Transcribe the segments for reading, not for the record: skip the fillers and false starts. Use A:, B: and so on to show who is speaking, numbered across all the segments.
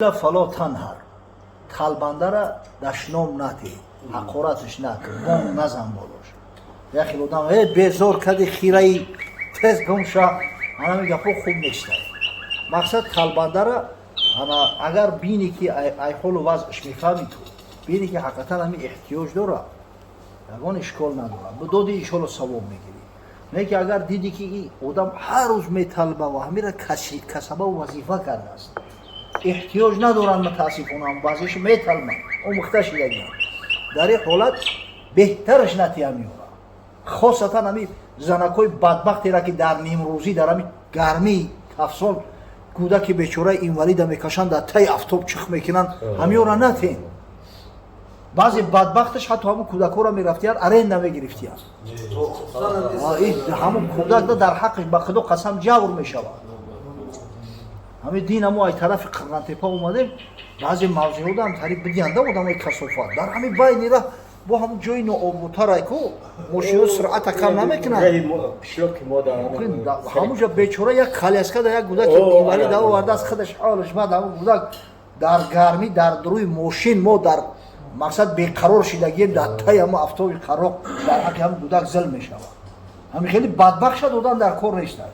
A: فلا تنهر, талбандара дашном натӣ, ҳақораташ накун, бонг назан болош. Як хел одам: «Э, безор кади, хираи, тез гум ша». Ҳанами гапҳо хуб нестай. Мақсад, талбандара ана агар бинӣ, ки ай ҳолу вазъш мефаҳми, ту бинӣ, ки ҳақиқатан ҳами эҳтиёҷ дора, ягон ишкол надорад, бидоди, иншолло, савоб мегирӣ. Не ки агар дидӣ, ки ин одам ҳар рӯз металба ва ҳамира касабаву вазифа кардааст, эҳтиёҷ надоранд, мутаассифона, баъзеш металбанд, омӯхта шидагианд, дар ин ҳолат беҳтараш натия меёра. Хосатан ҳами занакҳои бадбахтера, ки дар нимрӯзӣ, дар ҳами гармии тафсон кӯдаки бечораи инвалида мекашанд, дар таи афтоб чих мекунанд, ҳамёра натен. Баъзе бадбахташ ҳатто ҳамун кӯдакҳоро мерафтиянд, аренда мегирифтиянд. Ҳамун кӯдак дар ҳаққаш, ба Худо қасам, ҷавр мешавад. Ҳамин дин амо ай тарафи Қирғантепа омадем, баъзе мавзеҳода тариқ бидиҳанда одамои касофат дар ҳамин байни раҳ бо ҳамун ҷои нообудтарай ку мошино суръата кам намекунанд. Ҳамунҷо бечора як коляска да як кӯдаки инвалид овардааст, худаш ҳолаш бад, ҳамун кӯдак дар гармӣ, дар рӯи мошин, мо дар мақсад беқарор шидагием, дар таи ҳамун афтоби қароқ дар ҳаққи ҳамун кӯдак зилм мешавад. Ҳамин хеле бадбахша додан дар кор нестад.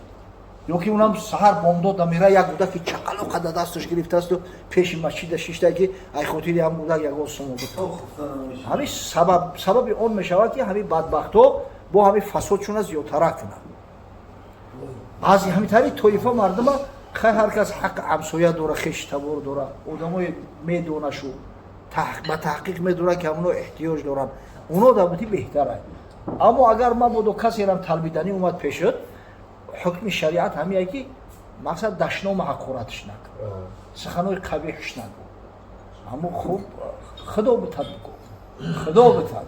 A: Ё ки унам саҳар бомдод мера, як кӯдаки чақалоқа да дасташ гирифтаасту пеши масҷида шишта, ки ай хотири ҳам кӯдак ягон сумо. Ҳамин сабаби он мешавад, ки ҳамин бадбахтҳо бо ҳамин фасодшона зиёдтара кунанд. Баъзе ҳамин тари тоифа мардума, хай, ҳар кас ҳаққи ҳамсоя дора, хеши табор дора, одамои медонашу ба таҳқиқ медонад, ки ҳамоно эҳтиёҷ доранд, оно дар бути беҳтарад. Аммо агар мабодо касерам талбиданӣ омад пешад, ҳукми шариат ҳамие, ки мақсад дашному ҳақоратш накун, суханои қабеҳш нагӯ, аммо хуб, Худо битад, бигӯ, Худо битад.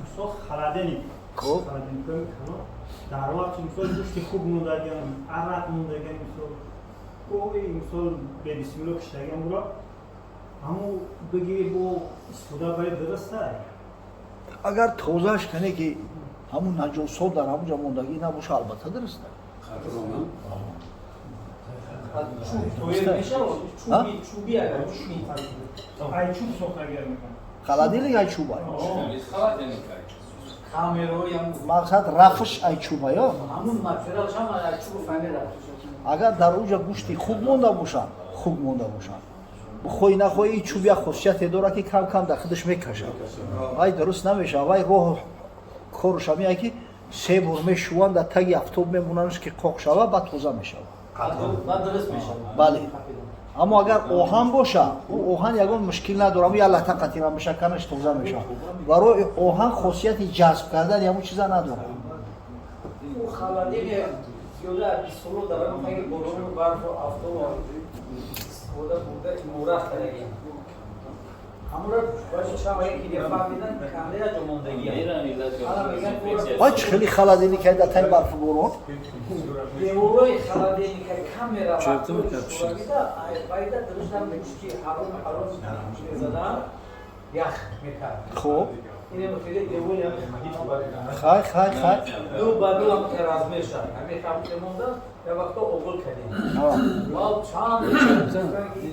B: Мисол, холодильник.
A: Хуб.
B: Холодильникҳои калон дар вақти, мисол, гӯшти хуб мондагиан, арақ мондагиан, мисол, ои, мисол, бебисмилло киштагиан, буро ҳаму бигири, бо истифода бари, дуруста?
A: Агар тозааш кане, ки ҳамун наҷосот дар ҳамун ҷо мондагӣ набоша, албатта, дуруста.
C: Чӯб мешавад? Чӯби агар чӯби.
B: Ай чӯб сохтагиан мекунад.
A: Холодильник ай чӯба?
C: Камероям.
A: Мақсад, рафш ай чӯба ё?
C: Ҳамун материал шама ай чӯбу фанера.
A: Агар дар уҷа гӯшти хуб монда бошанд, хуб монда бошанд, бихоҳӣ нахоҳӣ, ин чӯб як хусусияте дорад, ки кам кам дар худаш мекашад, вай дуруст намешавад. Вай роҳу коруш ҳамие, ки се бор мешӯванд, дар таги афтоб мемонандш, ки қоқ шавад, баъд тоза мешавад.
C: Баъд дуруст мешавад.
A: Бале, аммо агар оҳан боша, ӯ оҳан ягон мушкил надорад, як лата қатира мешаканаш, тоза мешавад. Барои оҳан хосияти ҷазб кардани ҳамун чиза надорад.
C: Ӯ холодильник зиёда 20 соло дар ҳамон таги борону барфу афтобу истифода бурда, иморат кардагиам. Ҳамура баъзи чанд вақте ки фаҳмидан, камера ҷо мондагиам. Ана меган.
A: Вай чӣ хели холодильник дар таги барфу борон?
C: Деворҳои холодильника камера вақтҳои байда дурустам, гӯшти ҳаром ҳаром мезадан, ях мекард.
A: Хуб.
C: Ине мутиде девори ҳами.
A: Хай, хай, хай.
C: Ду ба ду ҳам размер шад. Ҳами хамте монда, як вақто обул кардем. Ва чанд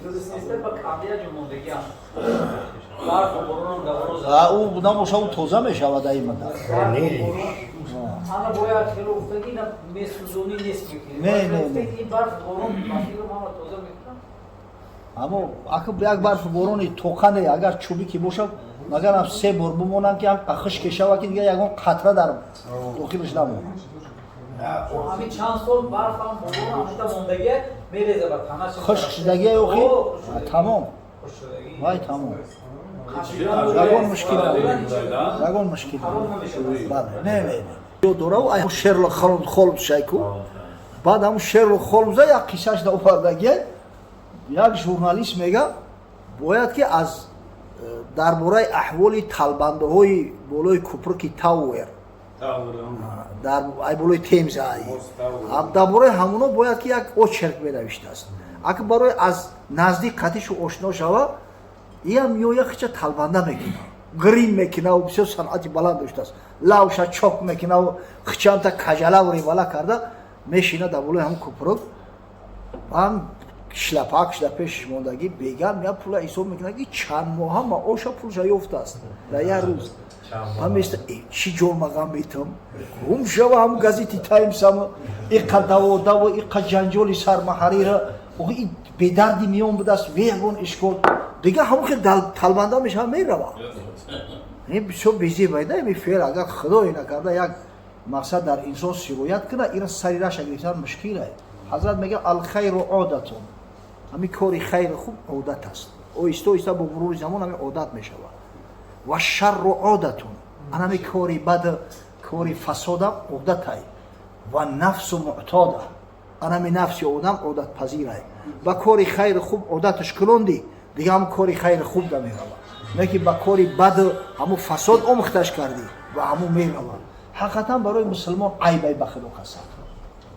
C: дуруст неста, ба камера ҷо мондагиам. Барфу боронам даворо зад.
A: Ӯ набоша, ӯ тоза мешавад дар ин маддар.
C: Ана бояд хело гуфтаги, на месӯзонӣ нест мекунӣ.
A: Не, не, не.
C: Ин барф борон мафило мама тоза мекунам.
A: Аммо ака, як барфу борони тоқане агар чӯбӣ ки бошад, магарам се бор бимонанд, ки ҳам хушке шава, ки дигар ягон қатра дар дохилаш намонад.
C: Ҳамин чанд сол барфам борон ҳамута мондагия, мереза ба танаш.
A: Хушк шудагия охи тамом, вай тамом, ягон мушкил надорад, ягон мушкил надорад. Бале, не, не, не, дора ай Шерлок Холмс шайку. Баъд ҳамун Шерлок Холмза як қиссаш да овардагия, як журналист мега, бояд ки аз дар бораи аҳволи талбандаҳои болои купруки Тауэр, дар ай болои Темза, дар бораи ҳамуно бояд ки як очерк менавиштааст. Ака барои аз наздик қатишу ошно шава, иам меоя, хича талбанда мекуна, грим мекунаву бисёр санъати баланд доштааст, лавша чоп мекунаву хичамта кажалаву ревала карда мешина дар болои ҳамун купрук. Ҳам Шлапак шуда пешиш мондагӣ, бегам я пула ҳисоб мекунад, ки чанд моҳа маоша пулша ёфтааст дар як рӯз. Ҳаместа чӣ ҷомағам метам, гум шава, ҳам газети Таймсам, иқа даводаво, иқа ҷанҷоли сармаҳарира бедарди миён будааст, ве ягон ишкол дига, ҳамон хел талбанда мешава, мерава. Бисёр безебайда ми феъл. Агар худое накарда як мақсад дар инсон сироят кунад, ира сари раша гирифтан мушкил. Ҳазрат мегӯяд: الخير عادة. Ҳамин кори хайри хуб одат аст, оҳиста оҳиста бо мурури замон ҳамин одат мешавад. والشر عادة, ҳамин кори бад, кори фасодам одатай. والنفس معتادة, анами нафси одам одатпазирай. Ба кори хайри хуб одаташ кунонди, дига ҳам кори хайри хуб да мерава, не ки ба кори бад ҳамун фасод омӯхташ кардӣ ва ҳамун мерава. Ҳақиқатан барои мусулмон айбай, ба худо қасам,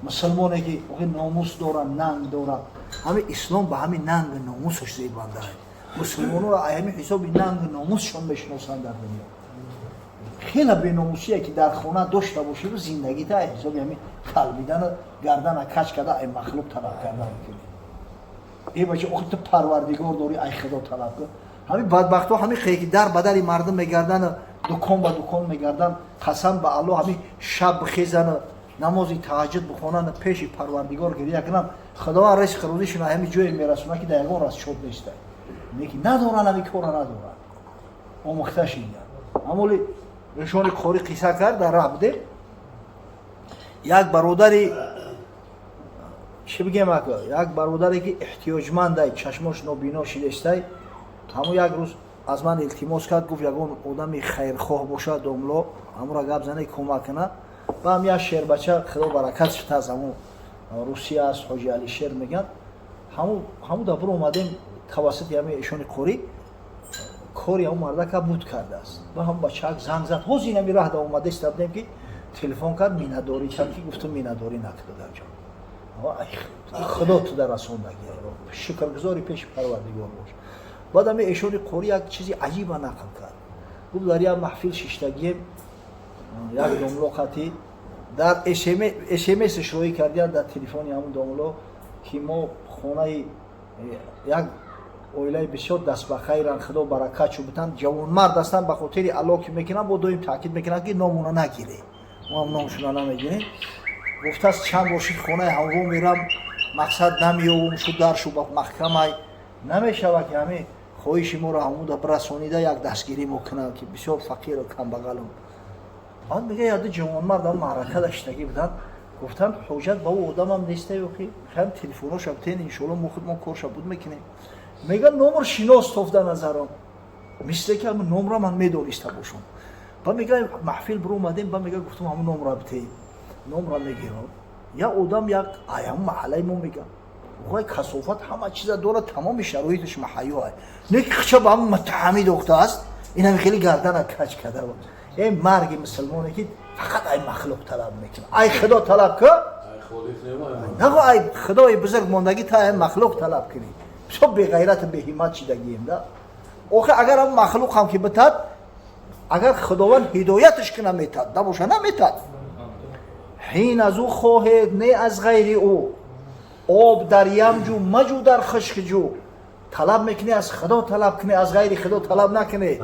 A: мусулмоне ки номус дора, нанг дора, ҳамин ислом ба ҳамин нангу номусаш зебандаа. Мусулмононро ҳамин ҳисоби нангу номусшон мешиносанд дар дунё. Хеле беномусие ки дар хона дошта бошиду зиндагита ҳисоби ҳамин қалбидану гардана кач карда, ай махлуқ талаб карда мекунӣ. Э бача, охи ту парвардигор дорӣ, ай худо талаб кун. Ҳамин бадбахтҳо ҳамин хе ки дар бадари мардум мегардану дукон ба дукон мегардан, қасам ба Аллоҳ, ҳамин шаб бихезану намози таҳаҷҷуд бихонану пеши парвардигор гирия кунанд, худованд ризқи рӯзишона ҳамин ҷое мерасонад, ки дар ягон раз чоп нестай. Лекин надоранд, ҳамин кора надоранд, омӯхта шидан. Амоли нишони қори қисса кард, дар раҳ будем, як бародари, чӣ бигем ака, як бародаре ки эҳтиёҷмандай, чашмош нобино шидестай, ҳамун як рӯз аз ман илтимос кард, гуфт: ягон одами хайрхоҳ бошад, домло, ҳамура гап зане, кӯмак кунад. Ба ҳам як шербача, худо баракат шуд, аз ҳамун Русия аст, ҳоҷи Алишер мегӯянд. Ҳамун да бур омадем, тавассути ҳамин эшони қорӣ кори ҳамун мардака буд кардааст. Ба ҳамун бачаак занг зад, ҳозир ин ҳами раҳ да омадаиста будем, ки телефон кард, миннатдорӣ кард, ки гуфтум: миннатдорӣ накарда ҷон, худо туда расондагӣ, шукргузори пеши парвардигор бош. Баъд ҳами эшони қорӣ як чизи аҷиба нақл кард, гуфт: дар як маҳфил шиштагием, як домло қати дар смс шроӣ кардиян дар телефони ҳамун домло, ки мо хонаи як оилаи бисёр дастбахайран, худо баракат шу битан, ҷавонмард ҳастанд, ба хотири Аллоҳ ки мекунанд, бо доим таъкид мекунанд, ки номуна нагирем, мо ҳам номшуна намегирем. Гуфтааст: чанд бор шид, хонаи ҳамво мерам, мақсад намеёвум, шу дар шу маҳкамай намешавад, ки ҳамин хоҳиши моро ҳамуда бирасонида, як дастгирӣ мо кунанд, ки бисёр фақиру камбағалум. Баъд мега, яду ҷавонмард ам маъракада шитагӣ буданд, гуфтанд: ҳоҷат ба ӯ одамам нестаю, ки хам телефоноша битен, иншоалло мо худмон корша буд мекунем. Мега, номр шинос тофта назаром, мисле ки ҳамн номра ман медониста бошам. Ба мега, маҳфил биро омадем, ба мега, гуфтам: ҳамн номра бите. Номра мегирам, як одам, як аям маҳаллаи мо, мега, ой, касофат ҳама чиза дорад, тамоми шароиташ маҳайё ай, не ки хича ба ҳам муттаҳамӣ дохтааст, инам хеле гардана кач карда. Э, марги мусулмоне ки фақат ай махлуқ талаб мекунад, ай худо талаб ка нагӯ, ай худои бузург мондагӣ та ай махлуқ талаб кунӣ. Бисёр беғайрату беҳиммат шидагием да. Охи, агар ҳам махлуқ ҳам ки битад, агар худованд ҳидояташ куна, метад, набоша, наметад. Ҳин аз ӯ хоҳед, не аз ғайри ӯ. Об дар ямҷу маҷӯ, дар хушкҷӯ. Талаб мекунӣ, аз худо талаб кунӣ, аз ғайри худо талаб накунӣ.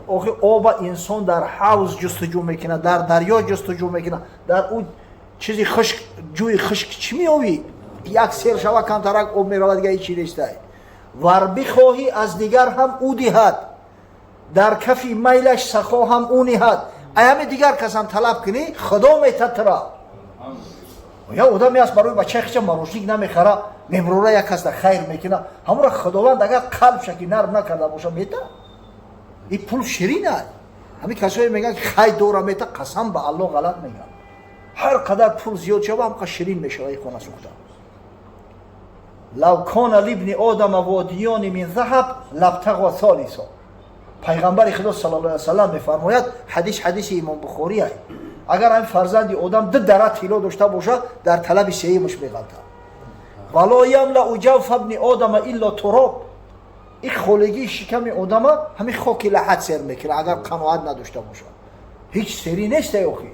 A: Охи, оба инсон дар ҳавз ҷустуҷӯ мекунад, дар дарё ҷустуҷӯ мекунад, дар ӯ чизи хушк, ҷӯи хушк чӣ меёвӣ? Як сер шава, камтарак об меравад, дига ҳечи нестай. Вар бихоҳӣ, аз дигар ҳам ӯ диҳад, дар кафи майлаш сахо ҳам ӯ ниҳад. Ай ҳами дигар касам талаб кунӣ, худо метад тура. Я одаме аст, барои бачаи хича мороженое намехара, мемрора, як кас да хайр мекуна, ҳамура худованд агар қалбша ки нарм накарда боша, мета. И пул ширин ай. Ҳамин касое мегӯянд, ки хай дора, мета, қасам ба Аллоҳ, ғалат мегӯянд. Ҳар қадар пул зиёд шава, ҳамқа ширин мешава и хона сӯхта. لو كان لابن آدم واديان من ذهب لابتغى ثالثا. Пайғамбари худо صلى الله عليه وسلم мефармояд, ҳадис ҳадиси имом Бухорӣ ай: агар ҳамин фарзанди одам ду дара тилло дошта бошад, дар талаби сеюмаш меғалтад. ولا يملأ جوف ابن آدم إلا التراب. Ин холигии шиками одама ҳамин хоки лаҳат сер мекунад, агар қаноат надошта бошад. Ҳеҷ сери нестай охи.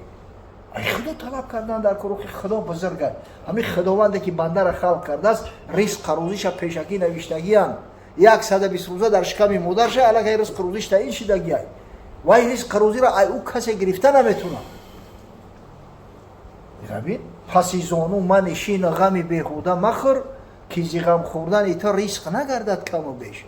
A: Ай Худо талаб кардан дар кор, Худо бузург аст. Ҳамин Худованде ки бандара халқ кардааст, ризқ рӯзиша пешакӣ навиштагиянд. 120 рӯза дар шиками модарша аллакай ризқ рӯзиш таъин шидагиай. Вай ризқ рӯзиро ай ӯ касе гирифта наметунад. Бин, паси зону манишин, ғами беҳуда махӯр, ки зи ғам хӯрдани ту ризқ нагардад каму беш.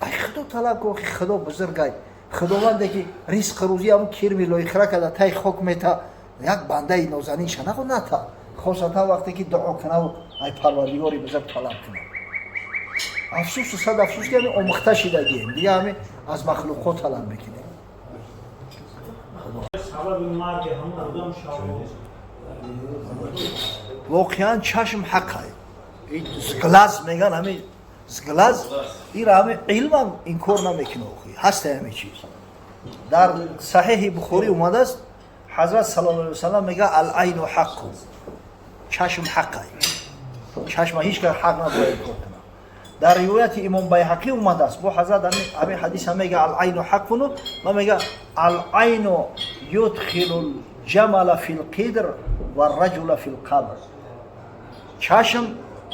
A: Ай Худо талаб кун, Худо бузургай. Худованде ки ризқ рӯзи ҳамун кирми лоихра карда тай хок мета, як бандаи нозанинша нахо ната. Хосатан вақте ки дуо кунаву ай Парвардигори бузург талаб кунад. Афсӯсу сад афсӯс, ки ҳамин омӯхта шидагием, дига ҳамин аз махлуқот талаб мекунем.
B: Сабаби марги ҳамон одам шавад.
A: Воқеан, чашм ҳаққай. Сглаз меган, ҳамин сглаз ира ҳамин илмам инкор намекуна, охи ҳаста ҳамин чиз. Дар Саҳеҳи Бухорӣ омадааст, Ҳазрат саллаллоҳу алайҳи васаллам мега: العين حق. Чашм ҳаққай, чашма ҳеҷ кас ҳақ надорад инкор кунад. Дар ривояти Имом Байҳақӣ омадааст, бо Ҳазрат ҳамин ҳадиса мега: العين حق ва мега: العين يدخل الجمل في القدر والرجل في القبر. Чашм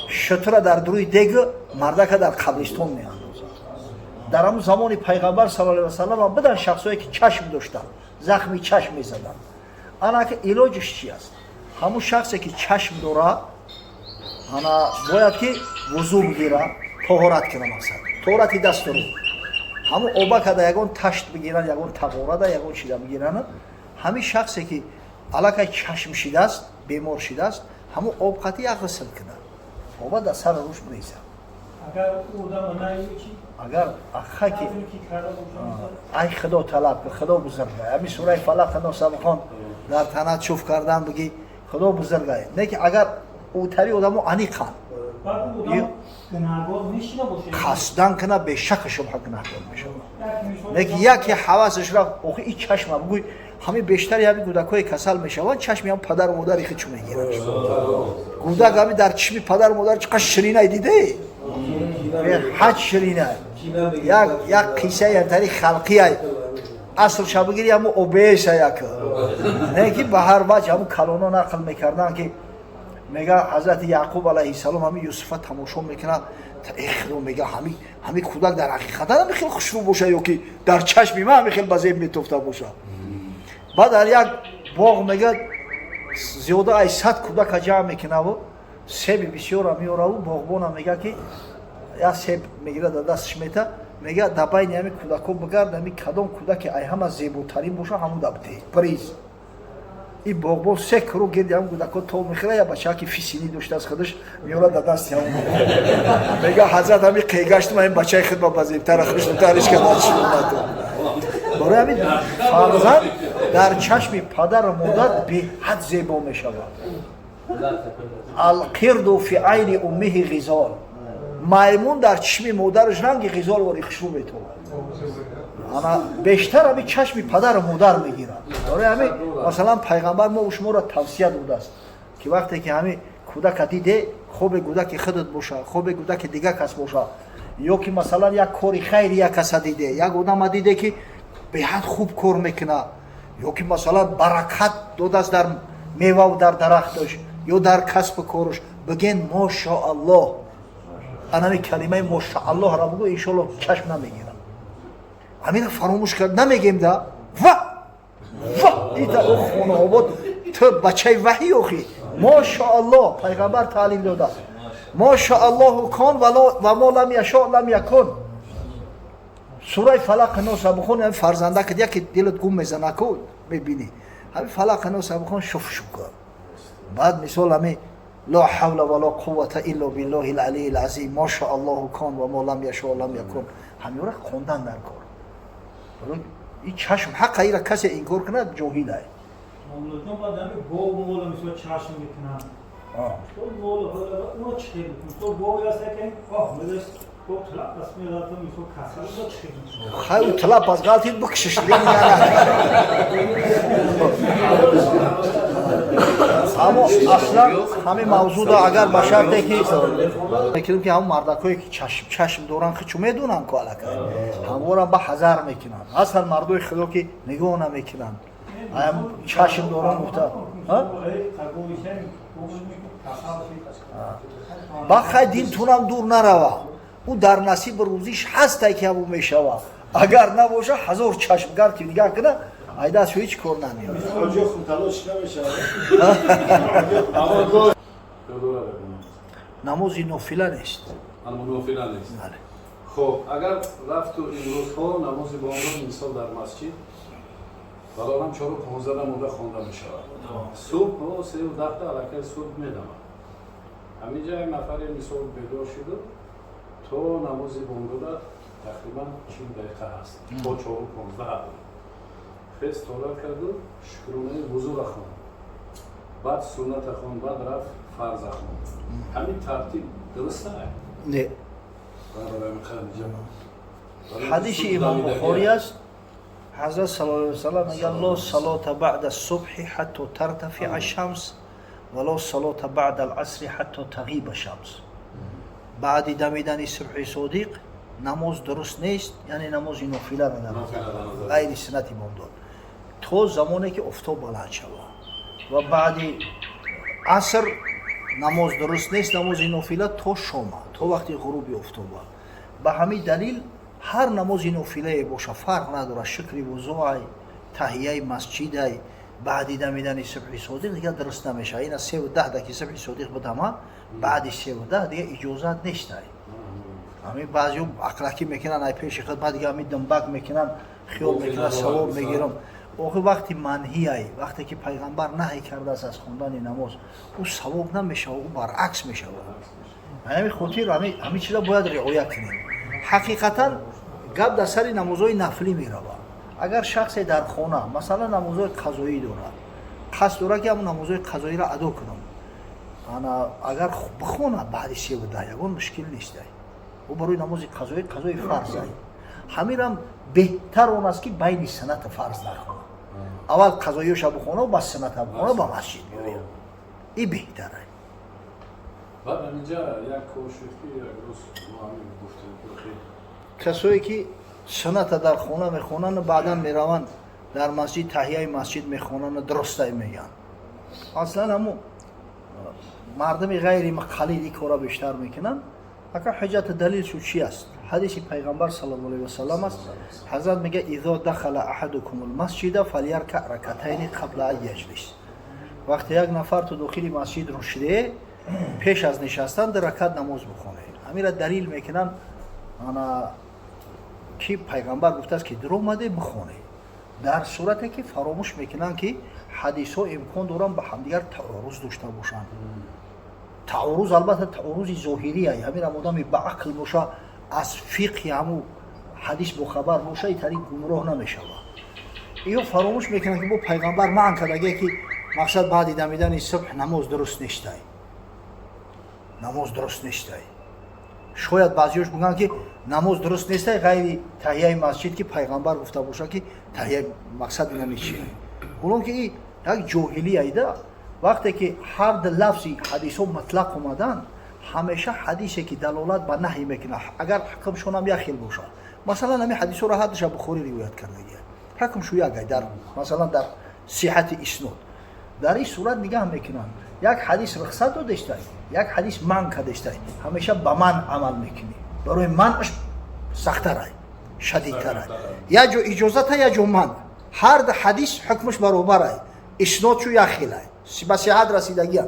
A: шутура дар дуруи дег, мардака дар қабристон меандозад. Дар ҳамун замони Пайғамбар саллаллоҳу алайҳи васаллам будан шахсое ки чашм доштанд, захми чашм мезаданд. Ана ки илоҷиш чи аст? Ҳамун шахсе ки чашм дорад, ана бояд ки вузӯ бигира, тоҳорат кунад, мақсад тоҳорати дасту рӯ. Ҳамун обакада ягон ташт бигиранд, ягон тағорада, ягон чида бигиранд. Ҳамин шахсе ки аллакай чашм шидааст, бемор шидааст, ҳамун об қати як ғусл кунад, оба дар сари рӯш брезад.
B: Агар одам наи чи?
A: Агар ахаки
B: ки карда бошад.
A: Ай Худо талаб кун, Худо бузургай. Ҳамин сураи Фалақ, Носа бихон, дар танат чуф кардан бигӣ, Худо бузургай. Не ки агар ӯтари одамо аниқанд.
B: Баъд одам гунаҳгор мешина бошад?
A: Қасдан куна, бешаку шубҳа гунаҳгор мешавад.
B: Як мисол.
A: Не ки яке ҳавасаш рафт, охи и чашма бугӯй, ҳамин бештари ҳамин кӯдакҳое касал мешаванд, чашми ҳам падару модари худчу мегиранд. Кӯдак ҳамин дар чишми падару модар чӣ қадр ширинай, диде, ҳаҷ ширинай. Як қиссаи ҳамтари халқиай, асл шабигири ҳаму обеса як, не ки ба ҳар ваҷ ҳаму калоно нақл мекарданд, ки мега Ҳазрати Яъқуб алайҳиссалом ҳамин Юсуфа тамошо мекунад. Э Худо, мега, ҳами кӯдак дар ҳақиқатан ҳами хел хушрӯ боша ё ки дар чашми ман ҳами хел ба зеб метофта боша? Баъд дар як боғ, мега, зиёда ай 100 кӯдака ҷамъ мекунаву себи бисёра меораву боғбона мега ки як себ мегирад, дар дасташ мета, мега: дар байни ҳами кӯдакҳо бигард, ҳами кадом кӯдаке ай ҳама зеботарин боша, ҳамун да бидеҳ приз. И боғбон се круг гирди ҳамун кӯдакҳо то мехӯра, я бачаки фисинӣ доштааст худаш, меорад дар дасти ҳамун, мега: Ҳазрат, ҳами қегаштум, ҳамин бачаи худма ба зебтара, хушнутариш карда. Барои ҳамин фарзанд дар чашми падару модар беҳад зебо мешавад. القرد في عين أمه غزال. Маймун дар чишми модараш ранги ғизол вори хушрӯ метобад. Ана бештар ҳамин чашми падару модар мегирад. Барои ҳамин, масалан, Пайғамбар мо шуморо тавсия додааст, ки вақте ки ҳамин кӯдака диде, хобе кӯдаки худат боша, хобе кӯдаки дигар кас боша, ё ки масалан як кори хайри як каса диде, як одама диде, ки беҳад хуб кор мекунад, ё ки масалан баракат додааст дар меваву дар дарахташ ё дар касбу кораш, бигӯен: мошоаллоҳ. Анами калимаи мошоаллоҳро бугӯ, иншоалло чашм намегирам. Ҳамина фаромӯш кард намегем да ва ва ита хонаобод, ту бачаи ваҳӣ. Охи, мошоаллоҳ, Пайғамбар таълим дода: ما شاء الله كان وما لم يشأ لم يكن. Сураи Фалақ, Носа бихон, ҳами фарзанда ки яке дилат гум мезанаку, мебинӣ, ҳами Фалақ, Носа бихон, шуф шукр. Баъд мисол ҳами لا حول ولا قوة إلا بالله العلي العظيم، ما شاء الله كان وما لم يشأ لم يكن. Ҳамёра хондан дар кор. И чашм ҳаққа, ира касе инкор кунад, ҷоҳилай.
B: Мамлакат баъд ҳами гов мола мисол чашм мекунанд. Мол уно чӣ хел? Мисол гови аст, яке оҳ медаш, гов талаб пас меғалта, мисол касал, уно чӣ хел?
A: Хай, у талаб пас ғалтид, бикшиш. Аммо аслан ҳамин мавзӯъда агар ба шарте ки мекунем, ки ҳамон мардакое ки чашм доранд, хичу медонанд ку, аллакай ҳамворам ба ҳазар мекунанд. Ҳастанд мардои Худо, ки нигоҳ намекунанд, чашм доранд, гуфта. Ба хай динтунам дур нарава. Ӯ дар насиб рӯзиш ҳастай ки ҳамун мешава. Агар набоша, ҳазор чашмгар ки нигаҳ куна, айдас ҳеҷ кор намеояд. Намози нофила нест.
D: Нофила нест. Хоб, агар рафту имрӯзҳо намози бомдод мисол дар масҷид балорам 4:15 намуда хонда мешавад. Субҳ 3:10 аллакай субҳ медамад. Ҳаминҷа як нафаре мисол бедор шуду то намози бомдода тақрибан 40 дақиқа ҳаст, то 4:15 хез торат карду шукронаи вузура хонд, баъд сунната хонд, баъд рафт фарза хонд. Ҳамин тартиб дуруст
A: не? Ҳадиси Имом Бухорӣ аст. Ҳазрат саллаллоҳу алайҳи васаллам мегӯяд: ло салота баъда субҳи ҳатто тартафиа шамс ва ло салота баъда аласри ҳатто тағиба шамс. Баъди дамидани субҳи содиқ намоз дуруст нест, яъне намози нофила дар ғайри суннати бомдод, то замоне ки офтоб баланд шавад, ва баъди аср намоз дуруст нест, намози нофила, то шома, то вақти ғуруби офтоба. Ба ҳамин далил ҳар намози нофилае боша, фарқ надорад, шукри вузӯай, таҳияи масҷидай, баъди дамидани субҳи содиқ дигар дуруст намешавад. Ина 3:10 ки субҳи содиқ будама, баъди 3:10 дигар иҷозат нестай. Ҳамин баъзеҳо ақлакӣ мекунанд, ай пеши худ, баъд дига ҳамин думбак мекунанд, хиёл мекунанд, савоб мегирам. Охир вақти манҳиай, вақте ки пайғамбар наҳй кардааст аз хондани намоз, ӯ савоб намешавад, ӯ баръакс мешавад. Ҳамин хотир ҳамин чиза бояд риоя кунем. Ҳақиқатан гап дар сари намозҳои нафлӣ меравад. Агар шахсе дар хона, масалан, намозҳои қазоӣ дорад, қасд дорад ки ҳамон намозҳои қазоиро адо кунам, ана агар бихонад баъди 3:10, ягон мушкил нестай. Ӯ барои намози қазоӣ, қазои фарзай. Ҳаминам беҳтар он аст, ки байни сунната фарз нахонад, аввал қазоиёша бихона, ба сунната бихона, ба масҷид биёяд. И беҳтарай.
D: Баъд ҳаминҷа як кор шуд, ки як рӯз мо ҳамин гуфтем, ки
A: касое ки сунната дар хона мехонанд, баъдан мераванд дар масҷид таҳияи масҷид мехонанд, дурустай мегӯянд. Аслан ҳамун мардуми ғайри муқаллид ин кора бештар мекунанд. Ака, ҳуҷҷату далилшу чи аст? Ҳадиси пайғамбар саллаллоҳу алайҳи васаллам аст. Ҳазрат мегӯяд: изо дахала аҳадукум лмасҷида фалярка ракатайни қабла ан яҷлис. Вақте як нафар ту дохили масҷид рушидee, пеш аз нишастан ду ракат намоз бихоне. Ҳамира далил мекунанд, ана ки пайғамбар гуфтааст, ки дуромаде бихоне. Дар сурате ки фаромӯш мекунанд, ки ҳадисҳо имкон доранд ба ҳамдигар таоруз дошта бошанд. Таоруз, албатта, таорузи зоҳирия. Ҳаминам одами ба ақл боша, аз фиқҳи ҳаму ҳадис бохабар боша, и тариқ гумроҳ намешавад. Иё фаромӯш мекунанд, ки бо пайғамбар манъ кардагие, ки мақсад баъди дамидани субҳ намоз дуруст нестай, намоз дуруст нестай. Шояд баъзиёш мегӯянд, ки намоз дуруст нестай ғайри таҳияи масҷид, ки пайғамбар гуфта бошад, ки таҳия мақсад инами чия. Ҳолон ки и як ҷоҳилияйда. Вақте ки ҳар ду лафзи ҳадисҳо мутлақ омаданд, ҳамеша ҳадисе ки далолат ба наҳй мекунад, агар ҳукмшонам як хел бошад, масалан, ҳамин ҳадисҳоро ҳардуша Бухорӣ ривоят кардагия, ҳукмшу як ай дар, масалан, дар сиҳати иснод, дар ин сурат нигаҳ мекунанд: як ҳадис рухсат додестай, як ҳадис манъ кардестай, ҳамеша ба манъ амал мекунӣ, барои манъаш сахтарай, шадидтарай. Як ҷо иҷозата, як ҷо манъ, ҳар ду ҳадис ҳукмаш баробарай, иснодшу як хелай, ба сиҳат расидагия,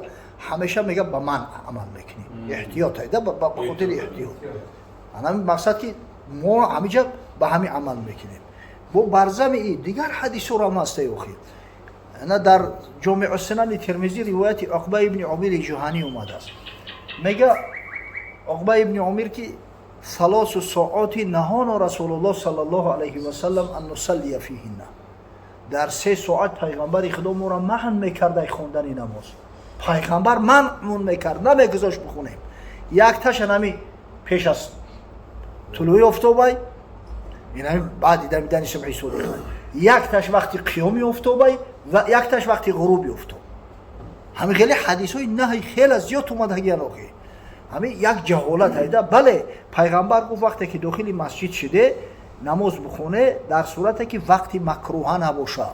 A: ҳамеша мега ба манъ амал мекунӣ, эҳтиётай да, ба хотири эҳтиёт. Ана мақсад, ки мо ҳамиҷа ба ҳамин амал мекунем. Бо барзами и дигар ҳадисҳоро ҳам ҳастай. Охир ана дар Ҷомеъу Сунани Термизӣ ривояти Уқба ибни Омири Ҷуҳанӣ омадааст. Мега Уқба ибни Омир, ки ثلاث ساعات نهانا رسول الله صلى الله عليه وسلم أن نصلي فيهن. Дар 3 соат пайғамбари Худо моро маҳн мекард хондани намоз. Пайғамбар манъмон мекард, намегузошт бихонем. Якташа нами пеш аз тулӯи офтобай, инами баъди дамидани субҳи содиқ, якташ вақти қиёми офтобай ва якташ вақти ғуруби офтоб. Ҳамин хеле ҳадисҳои наҳи хеле зиёд омадагиян. Охи ҳамин як ҷаҳолат айда. Бале, пайғамбар гуфт: вақте ки дохили масҷид шиде, намоз бихоне, дар сурате ки вақти макрӯҳа набоша,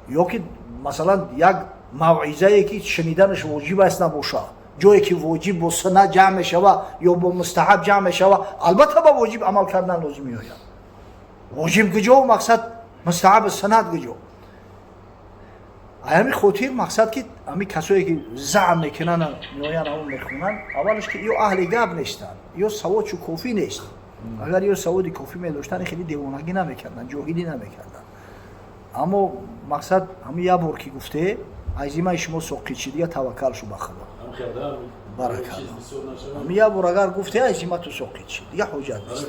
A: ё ки масалан як Мавъизае ки шуниданаш воҷиб аст набошад, ҷое ки воҷиб бо суннат ҷамъ мешава ё бо мустаҳаб ҷамъ мешава, албатта ба воҷиб амал кардан лозим меояд. Воҷиб куҷо, мақсад мустаҳаб суннат куҷо? Ҳамин хотир мақсад ки ҳамин касое ки заъм мекунанд, меоянд, ҳамон мехонанд, аввалаш ки ё аҳли гап нестанд, ё саводшу кофӣ нест. Агар ё саводи кофӣ медоштанд, хеле девонагӣ намекарданд, ҷоҳилӣ намекарданд. Аммо мақсад ҳамин як бор ки гуфте, аз зимаи шумо соқит шид, дига таваккал шу ба Худо. Баракалло. Ҳамин як бор агар гуфте, аз зима ту соқит шид, дига ҳоҷат нест.